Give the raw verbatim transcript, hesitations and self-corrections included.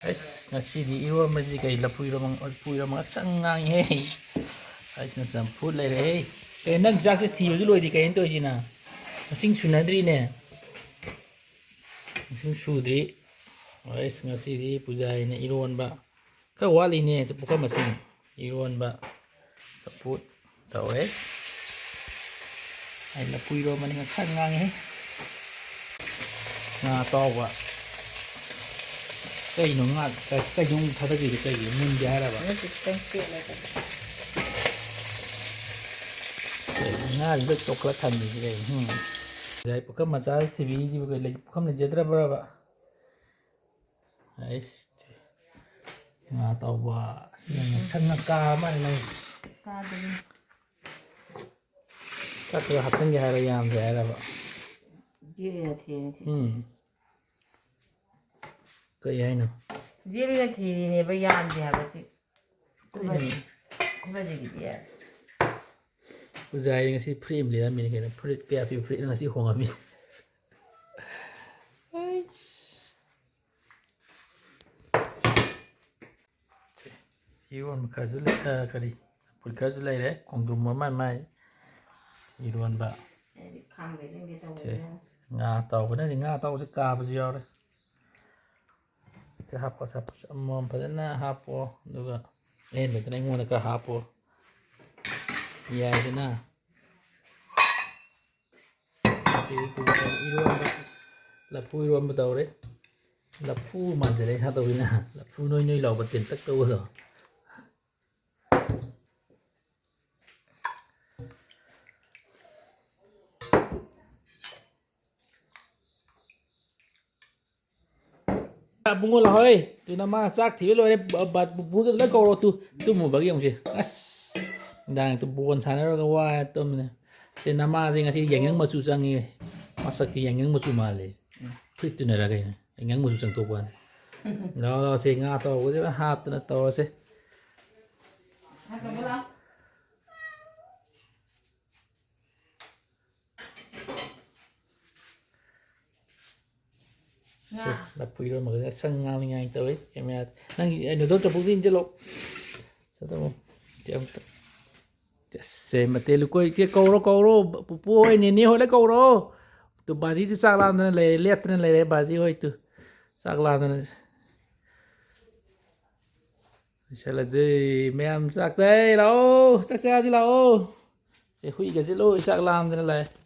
ꯑꯩꯁ, ꯉꯁꯤꯗꯤ ꯏꯔꯣꯟꯕꯁꯤ ꯀꯩ, ꯂꯐꯨ ꯏꯔꯣꯟꯕ, ꯂꯐꯨ ꯏꯔꯣꯟꯕ ꯉꯥꯛꯁꯪ ꯉꯥꯡꯉꯤꯍꯦ꯫ ꯑꯩꯁꯤꯅ ꯆꯝꯐꯨꯠ ꯂꯩꯔꯦꯍꯦ꯫ ꯑꯦ, ꯅꯪ ꯆꯥꯛꯁꯦ ꯊꯤꯕꯁꯨ ꯂꯣꯏꯗ꯭ꯔꯤ, ꯀꯩꯅꯣ ꯇꯧꯔꯤꯁꯤꯅ? ꯃꯁꯤꯡ ꯁꯨꯅꯗ꯭ꯔꯤꯅꯦ꯫ ꯃꯁꯤꯡ ꯁꯨꯗ꯭ꯔꯤ꯫ ꯑꯩꯁ, ꯉꯁꯤꯗꯤ ꯄꯨꯖꯥꯔꯤꯅ ꯏꯔꯣꯟꯕ꯫ ꯈꯔ ꯋꯥꯠꯂꯤꯅꯦ, ꯄꯨꯈꯝ ꯃꯁꯤꯡ꯫ ꯏꯔꯣꯟꯕ, ꯆꯝꯐꯨꯠ ꯇꯧꯔꯦ꯫ ꯑꯩ ꯂꯐꯨ ꯏꯔꯣꯟꯕꯅꯤ ꯉꯥꯛꯁꯪ ꯉꯥꯡꯉꯤꯍꯦ꯫ ꯉꯥ ꯑꯇꯥꯎꯕ꯫ ꯀꯩꯅꯣ ꯉꯥ, ꯀꯩꯅꯣ ꯊꯥꯗꯈ꯭ꯔꯤꯗꯣ ꯀꯩꯒꯤꯅꯣ? ꯃꯨꯟꯗꯦ ꯍꯥꯏꯔꯕ? ꯅꯠꯇꯦ, ꯈꯤꯇꯪ ꯄꯦꯠꯂꯒ꯫ ꯀꯩꯅꯣ ꯉꯥꯁꯤꯗ ꯆꯣꯛꯈꯠꯂ ꯊꯝꯃꯤꯁꯤ ꯀꯩꯅꯣ? ꯎꯝ꯫ ꯉꯁꯥꯏ ꯄꯨꯈꯝ ꯃꯆꯥ ꯊꯤꯕꯤꯁꯤꯕꯨ ꯀꯩ ꯂꯩ-, ꯄꯨꯈꯝ ꯂꯩꯖꯗ꯭ꯔꯕ꯭ꯔꯕ? ꯑꯩꯁ, ꯉꯥ ꯑꯇꯥꯎꯕ꯫ ꯑꯁ, ꯅꯪ ꯁꯪ ꯉꯥ ꯀꯥ ꯃꯥꯜꯂꯦ ꯅꯪ꯫ ꯀꯥꯗꯦ꯫ ꯆꯥꯛ ꯈꯔ ꯍꯥꯞꯆꯤꯟꯒꯦ ꯍꯥꯏꯔꯣ, ꯌꯥꯝꯗꯦ ꯍꯥꯏꯔꯕ? ꯌꯦ, ꯌꯥ ꯊꯦꯡꯉꯦ ꯁꯤ꯫ ꯎꯝ꯫ ꯀꯩ ꯍꯥꯏꯅꯣ? ꯖꯦꯜꯂꯤꯅ ꯊꯤꯔꯤꯅꯦꯕ, ꯌꯥꯝꯗꯦ ꯍꯥꯏꯕ ꯁꯤ꯫ ꯀꯩꯅꯣ? ꯈꯨꯕꯖꯤꯒꯤꯗꯤ꯫ ꯄꯨꯖꯥꯔꯤ ꯉꯁꯤ ꯐꯨꯔꯤꯠ ꯑꯃ ꯂꯤꯔꯝꯃꯤꯅꯤ ꯀꯩꯅꯣ꯫ ꯐꯨꯔꯤꯠ ꯀꯌꯥ ꯄꯤꯕ ꯐꯨꯔꯤꯠꯅꯣ ꯉꯁꯤ ꯍꯣꯡꯉꯝꯃꯤ? ꯏꯔꯣꯟꯕ ꯈꯔꯁꯨ ꯂꯩ-, ꯑ, ꯀꯔꯤ, ꯆꯝꯐꯨꯠ ꯈꯔꯁꯨ ꯂꯩꯔꯦ, ꯈꯣꯡꯗ꯭ꯔꯨꯝ ꯑꯃ, ꯃꯥꯏ ꯏꯔꯣꯟꯕ꯫ ꯑꯩꯗꯤ ꯈꯥꯡꯗ ꯏꯪꯒꯦ ꯁꯦ, ꯇꯧꯕꯅꯤꯅ꯫ ꯉꯥ ꯑꯇꯥꯎꯕꯅꯗꯤ, ꯉꯥ ꯑꯇꯥꯎꯕꯁꯦ ꯀꯥꯕꯁꯨ ꯌꯥꯎꯔꯦ꯫ ꯁꯦ ꯍꯥꯞꯄꯣ, ꯁꯦ ꯍꯥꯞꯄꯣ, ꯁꯦ ꯑꯃꯃꯝ ꯐꯖꯅ ꯍꯥꯞꯄꯣ, ꯑꯗꯨꯒ ꯑꯍꯦꯟꯕꯗꯨꯅ ꯑꯩꯉꯣꯟꯗ ꯈꯔ ꯍꯥꯞꯄꯣ꯫ ꯌꯥꯏꯗꯅ? ꯁꯤ ꯏꯔꯣꯟꯕ, ꯂꯐꯨ ꯏꯔꯣꯟꯕ ꯇꯧꯔꯦ꯫ ꯂꯐꯨ ꯃꯥꯟꯁꯤꯜꯂꯛꯑꯦ ꯁꯥ ꯇꯧꯕꯁꯤꯅ꯫ ꯂꯐꯨ ꯅꯣꯏ ꯅꯣꯏ ꯂꯥꯎꯕ ꯇꯦꯟꯇꯛ ꯇꯧꯕꯗꯣ꯫ ꯏꯕꯨꯡꯉꯣ ꯂꯥꯛꯍꯣꯏ, ꯇꯨ ꯅꯃꯥ ꯆꯥꯛ ꯊꯤꯕ ꯂꯣꯏꯔꯦ, ꯕ-, ꯕ-, ꯕꯨꯕꯣꯛꯇ ꯂꯣꯏ ꯀꯧꯔꯣ ꯇꯨ, ꯇꯨꯝꯃꯨꯕꯒꯤ ꯑꯃꯨꯛꯁꯦ꯫ ꯑꯁ, ꯅꯨꯡꯗꯥꯡ ꯇꯨ ꯕꯣꯟ ꯁꯥꯟꯅꯔꯒ ꯋꯥꯔꯦ ꯇꯨꯝꯃꯤꯅꯦ꯫ ꯁꯤ ꯅꯃꯥꯁꯦ ꯉꯁꯤ ꯌꯥꯏꯉꯪ ꯃꯆꯨ ꯆꯪꯉꯤ, ꯃꯁꯛꯁꯤ ꯌꯥꯏꯉꯪ ꯃꯆꯨ ꯃꯥꯜꯂꯦ꯫ ꯐꯨꯔꯤꯠꯇꯨꯅꯔ ꯀꯩꯅꯣ, ꯌꯥꯏꯉꯪ ꯃꯆꯨ ꯆꯪꯊꯣꯛꯄ ꯋꯥꯅꯤ꯫ ꯂꯥꯛꯑꯣ, ꯂꯥꯛꯑꯣ, ꯁꯤ ꯉꯥ ꯑꯇꯥꯎꯕꯁꯦ ꯐꯖꯅ ꯍꯥꯞꯇꯅ ꯇꯧꯔꯁꯦ꯫ ꯁꯦ, ꯂꯐꯨ ꯏꯔꯣꯟꯕꯒ ꯁꯪ ꯉꯥꯡꯂꯤꯉꯥꯏ ꯇꯧꯋꯤ꯫ ꯀꯦꯃꯦꯔꯥ, ꯅꯪꯒꯤ, ꯑꯩ ꯅꯨꯗꯜ ꯆꯐꯨꯗꯤ ꯏꯟꯁꯤꯜꯂꯣ꯫ ꯁꯦ, ꯇꯥꯃꯣ꯫ ꯁꯦ, ꯑꯝꯇ꯫ ꯁꯦ, ꯃꯇꯦ ꯂꯨꯀꯣꯏ꯫ ꯏꯆꯦ, ꯀꯧꯔꯣ, ꯀꯧꯔꯣ꯫ ꯄꯨꯄꯨ ꯍꯣꯏ, ꯅꯦꯅꯦ ꯍꯣꯏ ꯂꯣꯏ ꯀꯧꯔꯣ꯫ ꯇꯨ, ꯕꯥꯖꯤꯗꯨ ꯆꯥꯛ ꯂꯥꯝꯗꯅ ꯂꯩꯔꯦ, ꯂꯦꯞꯇꯅ ꯂꯩꯔꯦ, ꯕꯥꯖꯤ ꯍꯣꯏ ꯇꯨ꯫ ꯆꯥꯛ ꯂꯥꯝꯗꯅ꯫ ꯂꯣꯏꯁꯜꯂꯁꯦ꯫ ꯃꯌꯥꯝ ꯆꯥꯛ ꯆꯥꯏ ꯂꯥꯛꯑꯣ, ꯆꯥꯛ ꯆꯥꯁꯤ ꯂꯥꯛꯑꯣ꯫ ꯁꯦ, ꯍꯨꯏꯒꯁꯦ ꯂꯣꯏ ꯆꯥꯛ ꯂꯥꯝꯗꯅ ꯂꯥꯛꯑꯦ꯫